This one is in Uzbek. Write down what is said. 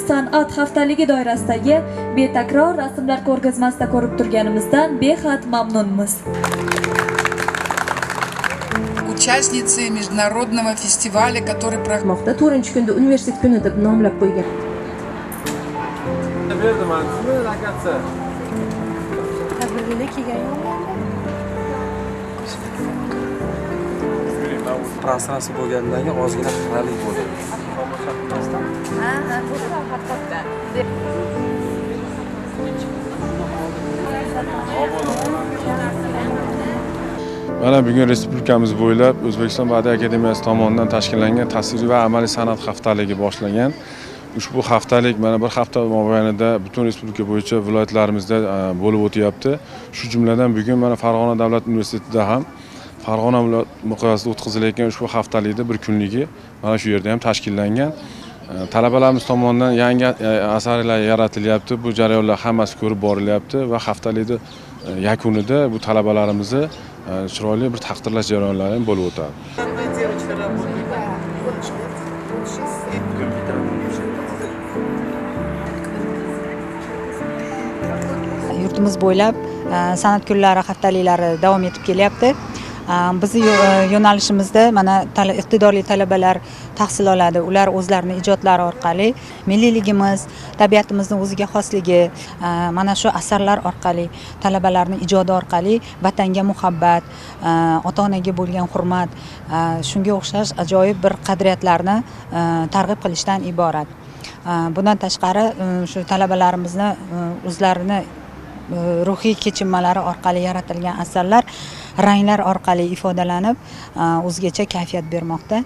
san'at haftaligi doirasidagi betakror rasmlar ko'rgazmasida ko'rib turganimizdan behad mamnunmiz. Участницы международного фестиваля, который проходит 4-kunda universitet kuni deb nomlab qo'ygan. Berdim sizni lokatsiya. Tadbirga kelgan yo'qmi? Пространство bo'lgandan keyin ozgina xiralik bo'ladi. Ha, ha, haqiqatda. Mana bugun respublikamiz bo'ylab O'zbekiston Badiiy akademiyasi tomonidan tashkillangan tasviriy va amaliy san'at haftaligi boshlangan. Ushbu haftalik mana bir hafta mobaynida butun respublika bo'yicha viloyatlarimizda bo'lib o'tyapti. Shu jumladan bugun mana Farg'ona davlat universitetida ham Farg'ona viloyat miqyosida o'tkazilayotgan ushbu haftalikda bir kunligi mana shu yerda ham tashkillangan. Talabalarimiz tomonidan yangi asarlar yaratilyapti. Bu jarayonlar hammasi ko'rib borilyapti va haftalikda yakunida bu talabalarimizni chiroyli bir taqdirlash jarayonlari ham bo'lib o'tadi. Yurtimiz bo'ylab san'at kunlari haftaliklari davom etib kelyapti. Bizni yo'nalishimizda mana iqtidorli talabalar tahsil oladi. Ular o'zlarini ijodlari orqali milliyligimiz, tabiatimizni o'ziga xosligi, mana shu asarlar orqali, talabalarning ijodi orqali vatanga muhabbat, ota-onaga bo'lgan hurmat, shunga o'xshash ajoyib bir qadriyatlarni targ'ib qilishdan iborat. Bundan tashqari shu talabalarimizni o'zlarini ruhiy kechinmalari orqali yaratilgan asarlar ranglar orqali ifodalanib, o'zgacha kayfiyat bermoqda.